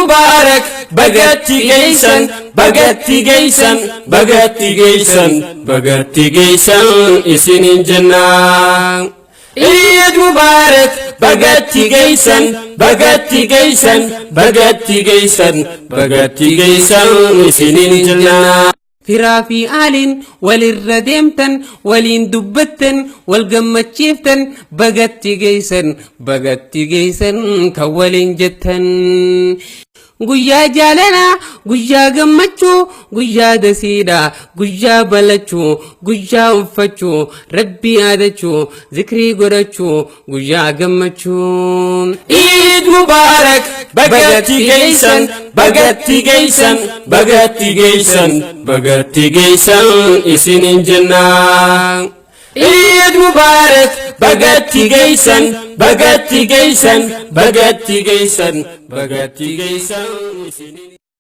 Mubaarak, bagatti geeysan, bagatti geeysan, bagatti geeysan, bagatti geeysan isinin jennaa. Eid Mubarak, bagatti geeysan, bagatti geeysan, bagatti geeysan, bagatti geeysan isinin jennaa. Firaa fi aaliin walirra deemtan, waliin dubbattan, wal gammachiiftan, bagatti geeysan, bagatti geeysan kan waliin jettan. Guyyaa jaalalaa, guyyaa gammachuu, guyyaa dasiidha, guyyaa balachuu, guyyaa uffachuu, rabbii yaadachuu, zikrii godhachuu, guyyaa gammachuu. Eid Mubarak, bagatti geeysan, bagatti geeysan, bagatti geeysan, bagatti geeysan isinin jennaa. Eid Mubarak, bagatti geeysan, bagatti geeysan, bagatti geeysan, bagatti geeysan isinin.